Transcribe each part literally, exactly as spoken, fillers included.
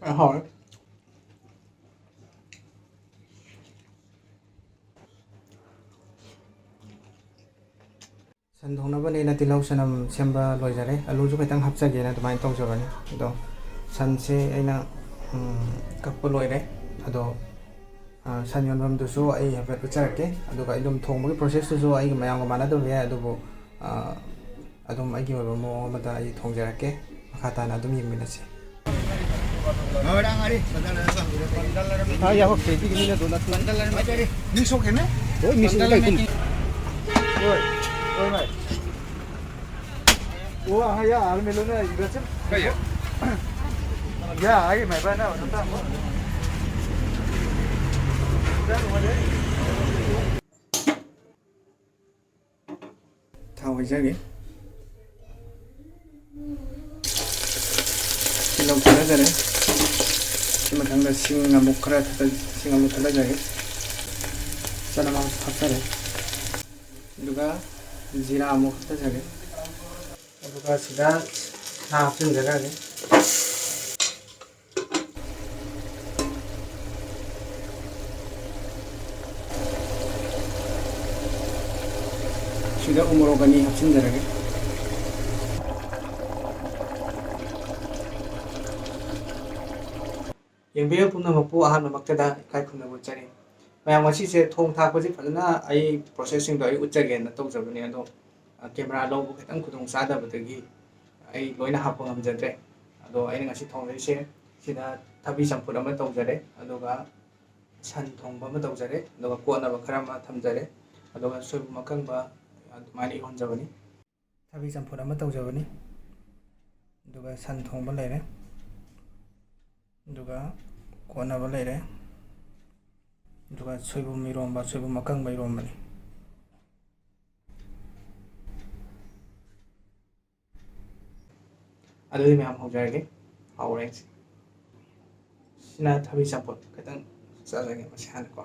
ꯌꯥꯝ ꯍꯥꯎꯔꯦ꯫ ꯁꯟ ꯊꯣꯡꯅꯕꯅꯦꯅ ꯇꯤꯜꯍꯧ ꯆꯅꯝ ꯁꯦꯝꯕ ꯂꯣꯏꯖꯔꯦ꯫ ꯑꯂꯨꯁꯨ ꯈꯤꯇꯪ ꯍꯥꯞꯆꯒꯦꯅ ꯑꯗꯨꯃꯥꯏꯅ ꯇꯧꯖꯕꯅꯤ꯫ ꯑꯗꯣ ꯁꯟꯁꯦ ꯑꯩꯅ, ꯎꯝ, ꯀꯛꯄ ꯂꯣꯏꯔꯦ꯫ ꯑꯗꯣ, ꯑ, ꯁꯟ ꯌꯣꯟꯐꯝꯗꯨꯁꯨ ꯑꯩ ꯍꯥꯏꯐꯦꯠ ꯎꯠꯆꯔꯛꯀꯦ꯫ ꯑꯗꯨꯒ ꯑꯩ ꯑꯗꯨꯝ ꯊꯣꯡꯕꯒꯤ process ꯇꯨꯁꯨ ꯑꯩꯒ ꯃꯌꯥꯝꯒ ꯃꯥꯟꯅꯗꯕ ꯌꯥꯏ, ꯑꯗꯨꯕꯨ, ꯑ, ꯑꯗꯨꯝ ꯑꯩꯒꯤ ꯑꯣꯏꯕ ꯃꯑꯣꯡ ꯑꯃꯗ ꯑꯩ ꯊꯣꯡꯖꯔꯛꯀꯦ꯫ ꯃꯈꯥ ꯇꯥꯅ ꯑꯗꯨꯝ ꯌꯦꯡꯃꯤꯟꯅꯁꯤ꯫ हाँ, यहाँ पर खेती की नहीं है, दो लाख। मिक्स हो गए ना? वो मिक्स हो गए, तुम। ओए, ओए भाई। वो, हाँ, या, हाल मिलो ना, इधर से। भैया। या, आगे, मैं बना, बता। ꯊꯥꯎ ꯍꯩꯖꯒꯦ꯫ ꯇꯤꯜꯍꯧ ꯊꯥꯗꯖꯔꯦ꯫ ꯁꯤ ꯃꯊꯪꯗ ꯁꯤꯡ ꯑꯃꯨꯛ ꯈꯔ ꯊꯥꯗ-, ꯁꯤꯡ ꯑꯃꯨꯛ ꯊꯥꯗꯖꯒꯦ꯫ ꯆꯅꯝ ꯑꯃꯨꯛ ꯊꯥꯗꯔꯦ꯫ ꯑꯗꯨꯒ ꯖꯤꯔꯥ ꯑꯃꯨꯛ ꯊꯥꯗꯖꯒꯦ꯫ ꯑꯗꯨꯒ ꯁꯤꯗ ꯁꯥ ꯍꯥꯞꯆꯤꯟꯖꯔꯛꯑꯒꯦ꯫ ꯁꯤꯗ ꯎ ꯃꯣꯔꯣꯛ ꯑꯅꯤ ꯍꯥꯞꯆꯤꯟꯖꯔꯒꯦ꯫ ꯌꯦꯡꯕꯤꯔꯤꯕ ꯄꯨꯝꯅꯃꯛꯄꯨ ꯑꯍꯥꯟꯕꯃꯛꯇꯗ ꯏꯀꯥꯏ ꯈꯨꯝꯅꯕ ꯎꯠꯆꯔꯤ꯫ ꯃꯌꯥꯝ, ꯉꯁꯤꯁꯦ ꯊꯣꯡ ꯊꯥꯛꯄꯁꯤ ꯐꯖꯅ ꯑꯩ process ꯁꯤꯡꯗꯣ ꯑꯩ ꯎꯠꯆꯒꯦꯅ ꯇꯧꯖꯕꯅꯦ, ꯑꯗꯣ, ꯑ, camera ꯂꯧꯕ ꯈꯤꯇꯪ ꯈꯨꯗꯣꯡ ꯆꯥꯗꯕꯗꯒꯤ ꯑꯩ ꯂꯣꯏꯅ ꯍꯥꯞꯄ ꯉꯝꯖꯗ꯭ꯔꯦ꯫ ꯑꯗꯣ ꯑꯩꯅ ꯉꯁꯤ ꯊꯣꯡꯖꯔꯤꯁꯦ, ꯁꯤꯗ ꯊꯕꯤ ꯆꯝꯐꯨꯠ ꯑꯃ ꯇꯧꯖꯔꯦ, ꯑꯗꯨꯒ ꯁꯟ ꯊꯣꯡꯕ ꯑꯃ ꯇꯧꯖꯔꯦ, ꯑꯗꯨꯒ ꯀꯣꯠꯅꯕ ꯈꯔ ꯑꯃ ꯊꯝꯖꯔꯦ, ꯑꯗꯨꯒ ꯁꯣꯏꯕꯨꯝ ꯑꯀꯪꯕ ꯑꯗꯨꯃꯥꯏꯅ ꯏꯔꯣꯟꯖꯕꯅꯤ꯫ ꯊꯕꯤ ꯆꯝꯐꯨꯠ ꯑꯃ ꯇꯧꯖꯕꯅꯤ, ꯑꯗꯨꯒ ꯁꯟ ꯊꯣꯡꯕ ꯂꯩꯔꯦ, ꯑꯗꯨꯒ ꯀꯣꯠꯅꯕ ꯂꯩꯔꯦ, ꯑꯗꯨꯒ ꯁꯣꯏꯕꯨꯝ ꯏꯔꯣꯝꯕ, ꯁꯣꯏꯕꯨꯝ ꯑꯀꯪꯕ ꯏꯔꯣꯝꯕꯅꯤ꯫ ꯑꯗꯨꯗꯤ ꯃꯌꯥꯝ ꯍꯧꯖꯔꯒꯦ, ꯍꯧꯔꯦ ꯑꯩꯁꯦ꯫ ꯁꯤꯅ ꯊꯕꯤ ꯆꯝꯐꯨꯠ ꯈꯤꯇꯪ ꯆꯥꯖꯒꯦ ꯃꯁꯤ ꯍꯥꯟꯅꯀꯣ꯫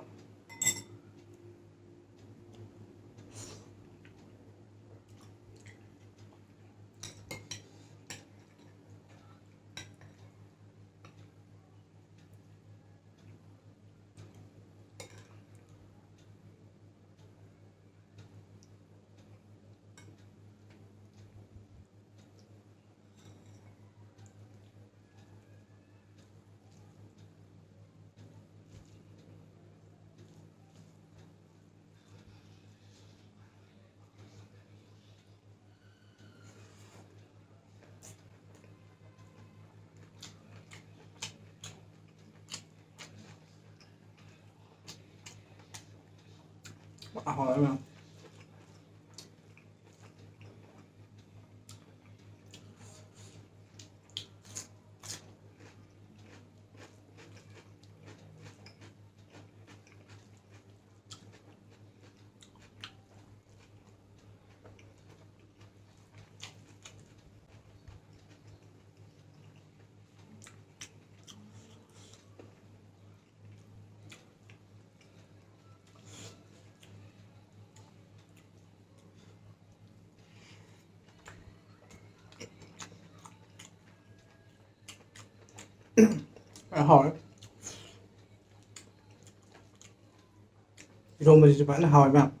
ꯍꯥꯎꯋꯦ ꯃꯌꯥꯝ꯫ ꯍꯥꯎꯋꯦ꯫ ꯏꯔꯣꯝꯕꯁꯤꯁꯨ ꯐꯖꯅ ꯍꯥꯎꯋꯦ ꯃꯌꯥꯝ꯫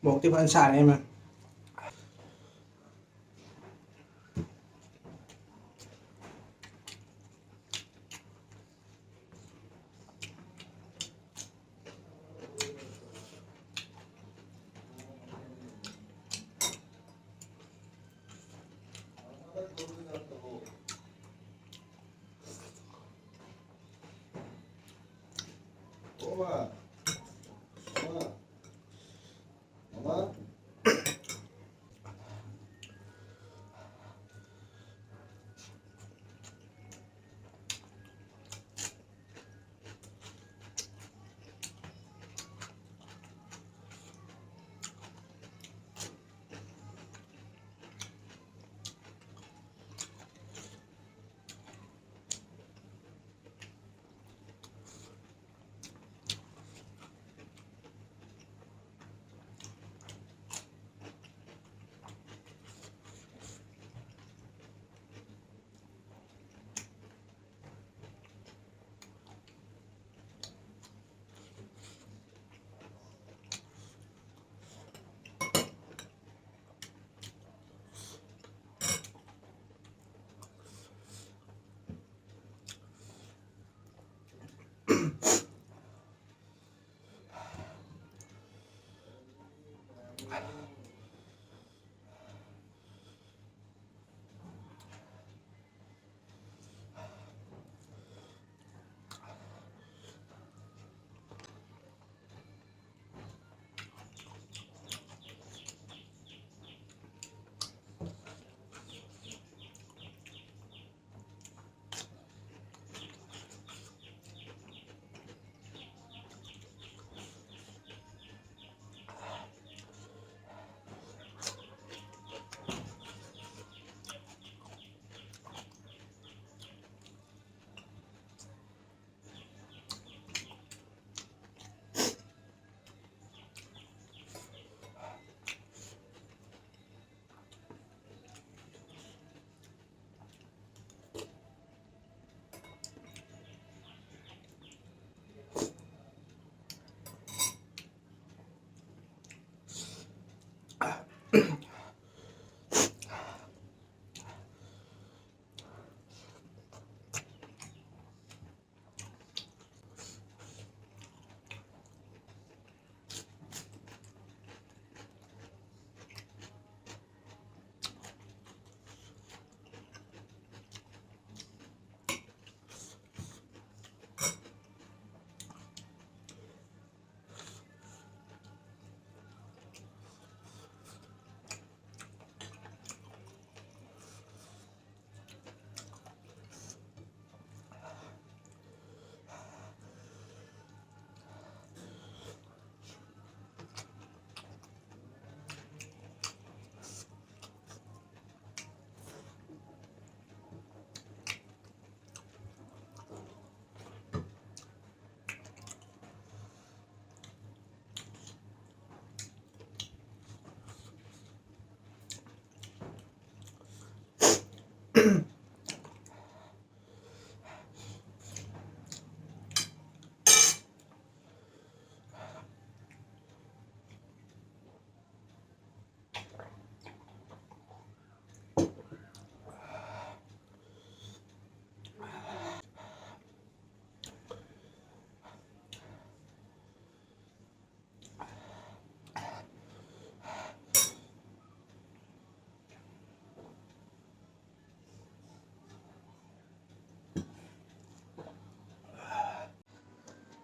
ꯃꯣꯔꯣꯛꯇꯤ ꯐꯖꯅ ꯁꯥꯔꯦ ꯃꯦꯝ꯫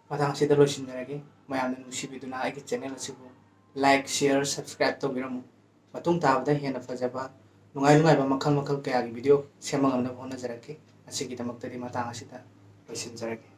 ꯃꯇꯥꯡ ꯑꯁꯤꯗ ꯂꯣꯏꯁꯤꯟꯖꯔꯒꯦ꯫ ꯃꯌꯥꯝꯅ ꯅꯨꯡꯁꯤꯕꯤꯗꯨꯅ ꯑꯩꯒꯤ channel ꯑꯁꯤꯕꯨ like, share, subscribe ꯇꯧꯕꯤꯔꯝꯃꯨ꯫ ꯃꯇꯨꯡ ꯇꯥꯕꯗ ꯍꯦꯟꯅ ꯐꯖꯕ, ꯅꯨꯡꯉꯥꯏ ꯅꯨꯡꯉꯥꯏꯕ ꯃꯈꯜ ꯃꯈꯜ ꯀꯌꯥꯒꯤ video ꯁꯦꯝꯕ ꯉꯝꯅꯕ ꯍꯣꯠꯅꯖꯔꯛꯀꯦ꯫ ꯉꯁꯤꯒꯤꯗꯃꯛꯇꯗꯤ ꯃꯇꯥꯡ ꯑꯁꯤꯗ ꯂꯣꯏꯁꯤꯟꯖꯔꯒꯦ꯫